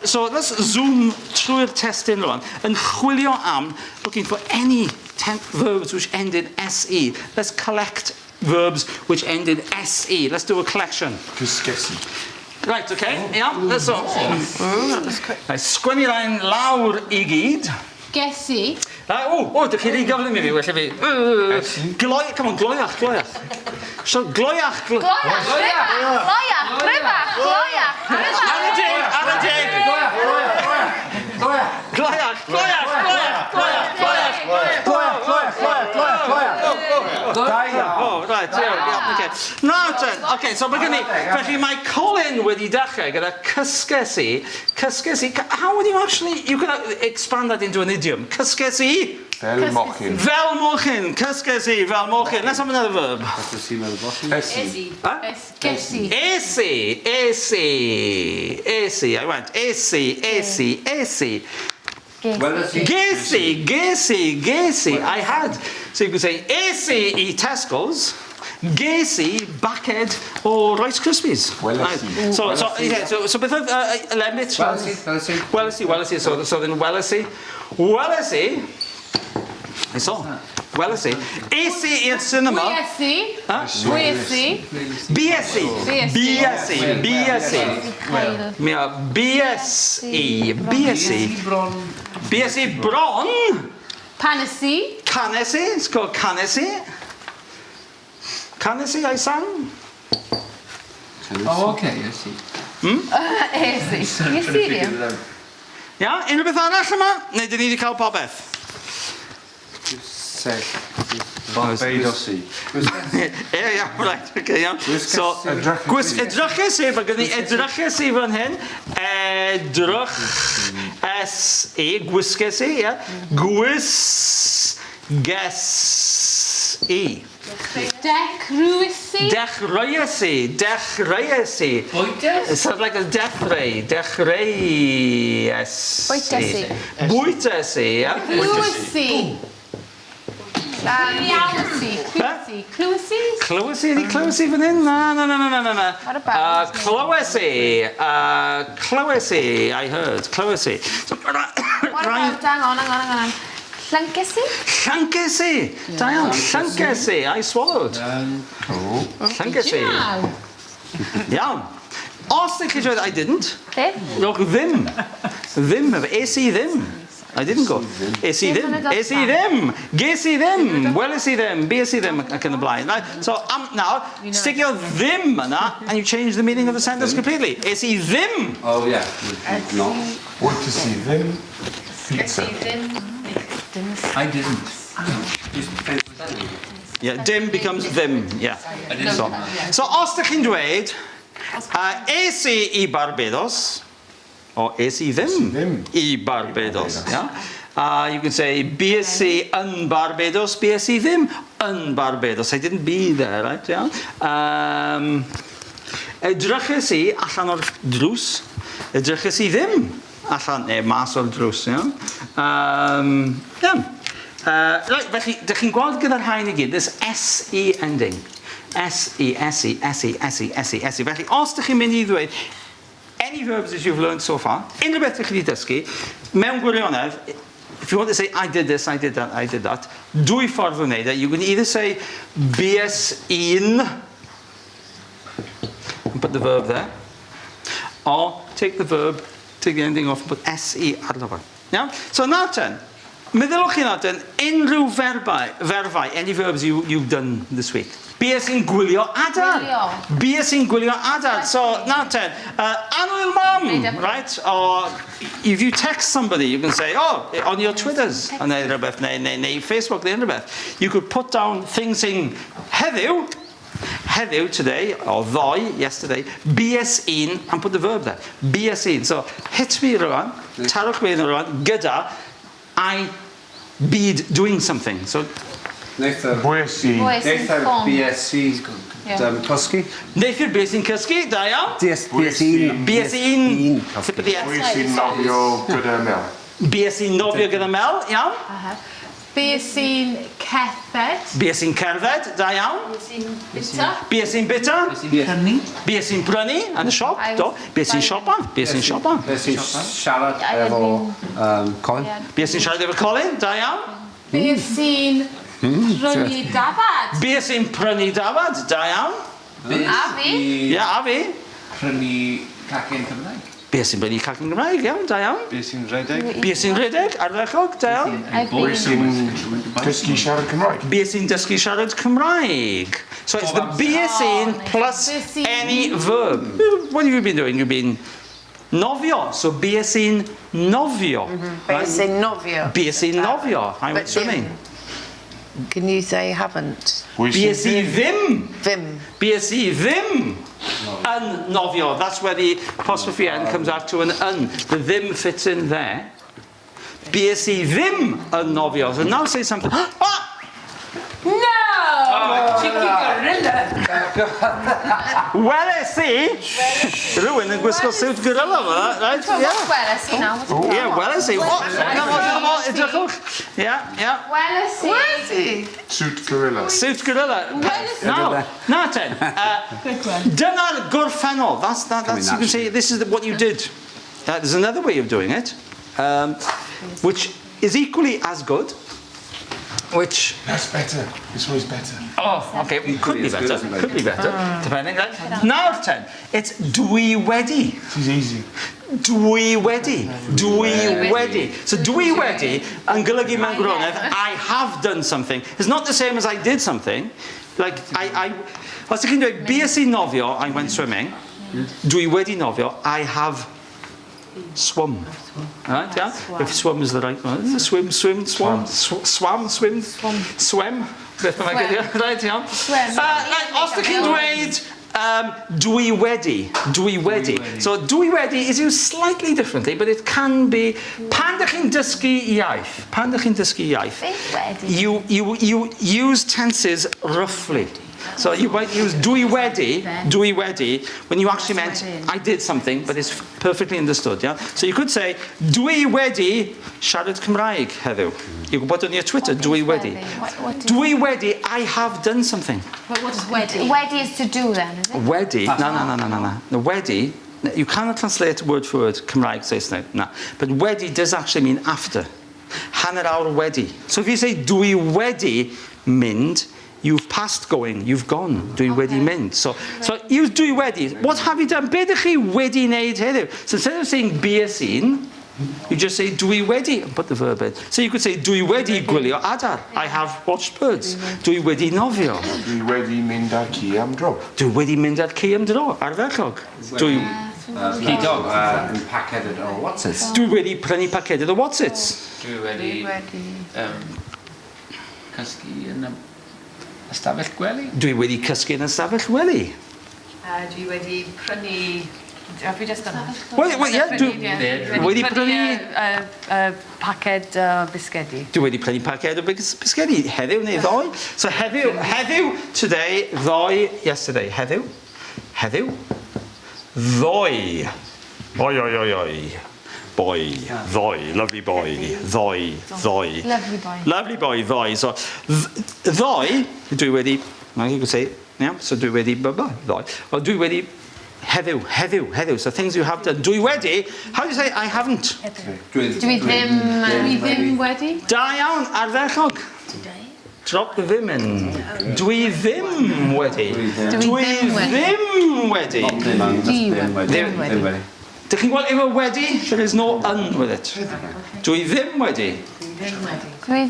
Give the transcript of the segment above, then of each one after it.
So let's zoom trwy'r testun rwan. Yn chwilio am, looking for any verbs which end in SE. Let's collect verbs which end in SE. Let's do a collection. Cysgesi. Right, okay, iawn. Let's so. Right, sgwennu rhain lawr i gyd. Ges i. O, o, dych chi rhy gyflym i fi, well i fi. Gloi, come on, gloiach, gloiach. So, gloiach, Gloiach, gryfach, gloiach, gryfach, gloiach, gryfach. Ar y deg, ar y deg. Gloiach, gloiach, gloiach. Gloiach, gloiach, gloiach, gloiach, gloiach. Gloiach, gloiach, gloiach, gloiach, gloiach. Da iawn. Oh, right, yeah, okay. Nawr ten, okay, so mae gen i, felly mae Colin wedi dechrau gyda cysges i, cysges i, how would you actually, you can expand that into an idiom, cysges i, Fel mochyn. fel mochyn, cysges i, fel mochyn. Let's have another verb. Esi. Ges i. Es i, es i, es i, I went, es i, es i, es i. Weles i. Ges i, ges i, ges i, I had. So you could say, es i i Tesco's, ges i baced o Rice Krispies. Weles i. So, yeah, so beth oedd Lembit? Weles i, weles i. Weles i, weles i, so then weles i. Weles i, I saw, weles i. Es i i'r cinema. Bues i. Bues i. Bues i, bues i, bues i. Mi a bues i, bues i. Bron. Bues i bron. Canes i. Canes i, it's called canes i. Canes i, I sang. Oh, okay, I see. Es i. Ges i ddim. Ia, unrhyw beth arall yma? Neu dyn ni wedi cael popeth? Sell. Barbados i. Ie, ia, right, okay, iawn. So, Edryches gwys, i. edryches i, mae gen i edryches i fan hyn. Edrych, es i, gwisges i, ie. Gwys, ges i. Dechreuais i. Dechreuais i, dechreuais i. Bwytes? It sounds like a death ray. Dechreuais i. Bwytes i. Bwytes i, ie. Clywys i. Clywys i. Clywys i. Clywys i. Clywes i, ydi clywes i fan hyn? Na, na, na, na, na, na, na. What about- Clywes i, clywes i, I heard, clywes i. So, What about, hang on, hang on, hang on. Llynces i? Llynces i, da iawn, llynces i, I swallowed. Llynces i. Iawn. Iawn. Os ydych chi dweud I didn't, Beth? rhowch ddim. Ddim, es i ddim. I didn't go. Es i Ddim ddim. yn y Es i ddim. Ges i ddim. Weles i ddim. Bues i ddim ac yn y blaen. Right? So, now, sticio ddim yna, and you change the meaning of the sentence completely. Es i ddim. Oh, yeah. No. Bwytes i ddim pizza. I didn't. Yeah, dim becomes ddim. Yeah. So os ydych chi'n dweud, es i i Barbados, o es i ddim, ddim. i Barbados. Yeah? You can say bues i yn Barbados, bues i ddim yn Barbados. I didn't be there, right? Yeah? Edryches i allan o'r drws, edryches i ddim allan, neu mas o'r drws. Yeah? Yeah. Right, felly, dych chi'n gweld gyda'r rhain i gyd, this SE ending. S-E, S-E, S-E, S-E, S-E, S-E. Felly, os dych chi'n mynd i ddweud any verbs that you've learned so far, unrhyw beth dych chi wedi dysgu, mewn gwirionedd, if you want to say, "I did this, I did that, I did that," dwy ffordd o wneud e. You can either say, bues i'n, and put the verb there, or take the verb, take the ending off and put SE arno fo. Iawn? So nawr ten, meddylwch chi nawr ten, unrhyw ferfau, any verbs you've done this week. Bues i'n gwylio adar. Gwylio. Bues i'n gwylio adar. So, nawr ten, annwyl mam, right? Or if you text somebody, you can say, oh, on your Twitters, neu rhywbeth, neu Facebook, neu unrhyw You could put down things in heddiw, heddiw, today, or ddoe, yesterday, bues i'n, and put the verb there. Bues i'n. So, hit me rwan, tarwch fi rwan, gyda, I been doing something. So, Neithiwr. Bues i. Bues i'n Neithiwr ffôn. BSc cysgu. Neithiwr bues i'n cysgu, da iawn. DS, BSc. Bues i'n, Cysgu. tip of the S. Bues i'n nofio gyda Mel. Bues i'n nofio gyda Mel, iawn. Bues i'n cerdded. Bues i'n cerdded, da iawn. Bues i'n bwyta. Bues i'n bwyta. Bues i'n prynu. Bues i'n prynu yn y siop, I was do. Bues i'n siopa, bues i'n siopa. Bues i'n siarad I had efo been- Colin. Bues i'n siarad efo Colin, da iawn. Bues i'n prynu dafad. Bues i'n prynu dafad, da iawn. A fi. Ie, a fi. Prynu cacen Cymraeg. Bues i'n prynu cacen Gymraeg, iawn, da iawn. Bues i'n rhedeg. Bues i'n rhedeg, ardderchog, da iawn. I've been. Bues i'n dysgu siarad Cymraeg. Bues i'n dysgu siarad Cymraeg. So it's the bues i'n plus Bues i'n. any verb. What have you been doing? You've been nofio. So bues i'n nofio. Bues i'n nofio. Bues i'n nofio. I went But swimming. Can you say haven't? Bues i ddim. Ddim. Bues i ddim yn nofio. That's where the apostrophe N comes out to an yn. The ddim fits in there. Bues i ddim yn nofio. So now say something. Ah! No! Cheeky gorilla! Weles i rhywun yn gwisgo siwt gorilla fel right? Yeah. Weles i now. Yeah, weles i. Oh, na fo, na fo, edrychwch. Yeah. Weles i. Weles i. Suit gorilla. Suit gorilla. Now, na ten. Dyna'r gorffennol. That's, you can say, this is what you did. There's another way of doing it, which is equally as good, which... That's better. This one's better. Oh, okay, could be as good, better, isn't it? could be better, depending. Right? Nawr ten, it's dwi wedi. This is easy. Dwi wedi. Dwi wedi. So dwi wedi yn golygu mewn gwirionedd, I have done something. It's not the same as I did something. Like, os ydych chi'n dweud, bues i nofio, I went swimming. Dwi wedi nofio, I have swum. Right, yeah? If swum is the right one. Swim, swim, swam, swam, swim, swem. Beth bynnag ydi o. Right, iawn. Swem. Right, os ydych chi'n dweud dwi wedi, dwi wedi. So dwi wedi is used slightly differently, but it can be pan ydych chi'n dysgu iaith, pan ydych chi'n dysgu iaith, Beth wedi? you use tenses roughly. So you might use dwi wedi, dwi wedi, when you actually meant I did something, but it's perfectly understood, yeah? So you could say, dwi wedi siarad Cymraeg heddiw. You could put on your Twitter, dwi wedi. Dwi wedi, I have done something. But what is wedi? Wedi is to do then, is it? Wedi, na. No, wedi, you cannot translate word for word Cymraeg Saesneg, na. But wedi does actually mean after. Hanner awr wedi. So if you say dwi wedi mynd, you've passed going, you've gone. Dwi wedi mynd. So use dwi wedi. What have you done? Be ydych chi wedi wneud heddiw? So instead of saying bues i'n, you just say dwi wedi and put the verb in. So you could say dwi wedi gwylio adar. I have watched birds. Dwi wedi nofio. Dwi wedi mynd â'r ci am dro. Dwi wedi mynd â'r ci am dro, ardderchog. Dwi, Ci dog. Yn paced o Wotsits. Dwi wedi prynu paced o Wotsits. Dwi wedi Wedi. Cysgu yn y ystafell gwely. Dwi wedi cysgu yn ystafell wely. Dwi wedi prynu. Have we just done that? Well, yeah, dwi wedi prynu. Paced bisgedi. Dwi wedi prynu paced o bisgedi heddiw neu ddoe. So heddiw, heddiw, today, ddoe, yesterday. Heddiw, heddiw, ddoe. Oi, oi, oi, oi. Boy, ddoe, lovely boy, ddoe, ddoe. Lovely boy. Lovely boy, ddoe. So, ddoe, dwi wedi, well, you could say, yeah, so dwi wedi, blah, ddoe. Well, dwi wedi, heddiw, heddiw, heddiw. So things you have done. Dwi wedi, how do you say I haven't? Dwi Dwi ddim. Dwi ddim wedi. Da iawn, ardderchog. Drop the ddim in. Dwi ddim wedi. Dwi ddim wedi. ddim wedi. Ddim wedi. Ddim Ddim wedi. Dych chi'n gweld efo wedi? There is no yn with it. Dwi ddim wedi. Dwi ddim wedi. Dwi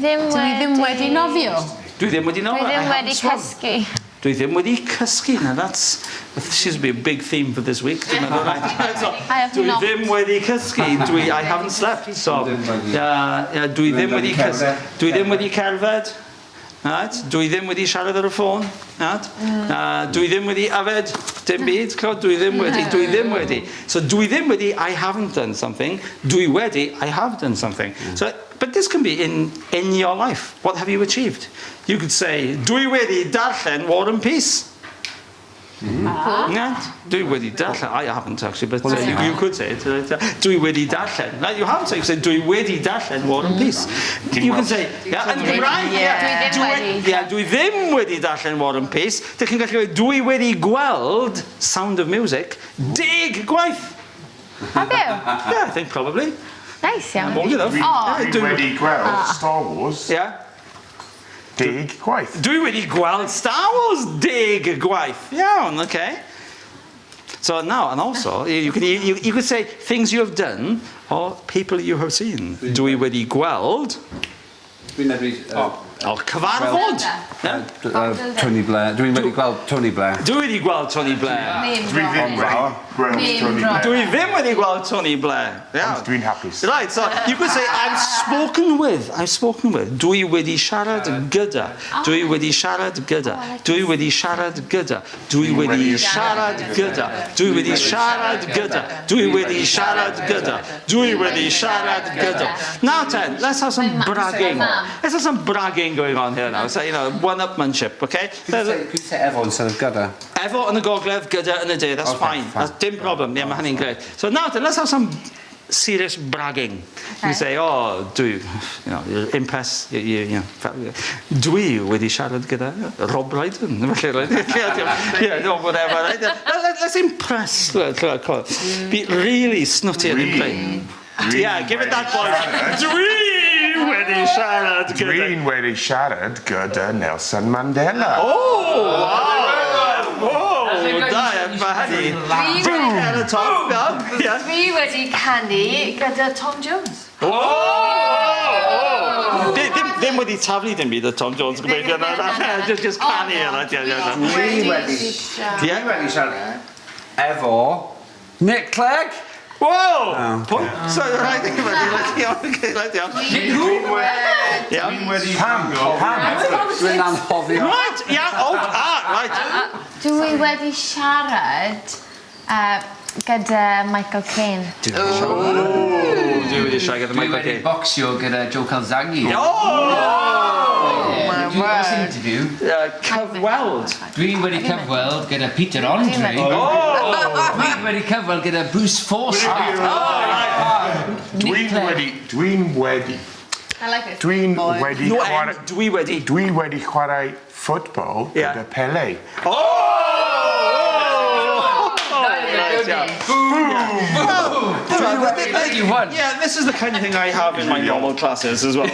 ddim wedi nofio. Dwi ddim wedi nofio. Dwi I ddim haven't wedi swum. cysgu. Dwi ddim wedi cysgu. Now that seems to be a big theme for this week. Dwi'n meddwl, right? So, I have dwi not. ddim wedi cysgu. Dwi, I haven't slept. So, Ddim wedi. yeah, dwi ddim wedi wedi cysgu. cerdded. Dwi ddim wedi cerdded. Right? Dwi ddim wedi siarad ar y ffôn. Right? Dwi ddim wedi yfed dim byd. Clod, dwi ddim wedi. Dwi ddim wedi. So dwi ddim wedi, I haven't done something. Dwi wedi, I have done something. So, but this can be in your life. What have you achieved? You could say, dwi wedi darllen War and Peace. Yeah, dwi wedi darllen. I haven't actually, but you could say it. Dwi wedi darllen. Right, you haven't said, you say dwi wedi darllen War and Peace. You can say, yeah, yn Gymraeg, yeah. Dwi ddim wedi. Yeah, dwi ddim wedi darllen War and Peace. Dych chi'n gallu dweud, dwi wedi gweld Sound of Music 10 gwaith. Have you? Yeah, I think probably. Nice iawn. Won't you though? Oh. Yeah, Dwi wedi gweld Star Wars Yeah. 10 gwaith. Dwi wedi gweld Star Wars 10 gwaith. Iawn, okay. So now, and also, you could say things you have done or people you have seen. Dwi wedi gweld Dwi'n medru... o cyfarfod. Yeah. Tony Blair. Dwi'n wedi gweld Tony Blair. Dwi wedi gweld Tony Blair. Name Dwi drop. ddim wedi gweld Name Tony drop. Blair. Dwi ddim wedi gweld Tony Blair. Yeah. Ond dwi'n hapus. Right, so you could say I've spoken with. I've spoken with. Dwi wedi siarad gyda. Dwi wedi siarad gyda. Dwi wedi siarad gyda. Dwi wedi siarad gyda. Dwi wedi siarad gyda. Dwi wedi siarad gyda. Dwi wedi siarad gyda. Now then, let's have some bragging. Let's have some bragging going on here now. So, one-upmanship, okay? Could you say efo instead of gyda? Efo yn y gogledd, gyda yn y de. That's Okay, fine. fine. That's dim problem. Yeah, mae hynny'n great. So now then, let's have some serious bragging. You say, oh, dwi, you're impressed, dwi wedi siarad gyda Rob Brydon. Felly, right? Yeah, no, whatever. Right? Let's impress. Be really snotty and impressed. Yeah, give it that voice. Dwi wedi siarad gyda... Dwi'n wedi siarad gyda Nelson Mandela. Oh, wow! Whoa, da, mae hynny. Boom! Ar y top, yeah. Yeah. Dwi wedi canu gyda Tom Jones. Oh! Ddim wedi taflu dim byd o Tom Jones, gobeithio. Na, na, just canu yna. Ie, Dwi wedi... Ie. Dwi wedi siarad efo Nick Clegg. Whoa! Pwy? So, right, right, okay, right, iawn. Iawn. Pam? Pam? Dwi'n anghofio. Right, iawn, oh, ah, right. Dwi wedi siarad gyda Michael Caine. Dwi wedi siarad gyda Dwi Michael wedi Caine. bocsio gyda Joe Calzaghe. Oh! Dwi wedi interview. Cyfweld. Dwi wedi cyfweld gyda Peter Andre. Oh! Dwi wedi cyfweld gyda Bruce Forsyth. Dwi'n wedi... Dwi'n wedi... I like this. Dwi'n wedi No, chwarae... dwi wedi. Dwi wedi chwarae ffwtbol Yeah. gyda Pele. Oh! Right, yeah. Boom! You won. Yeah, this is the kind of thing I have in my normal classes as well.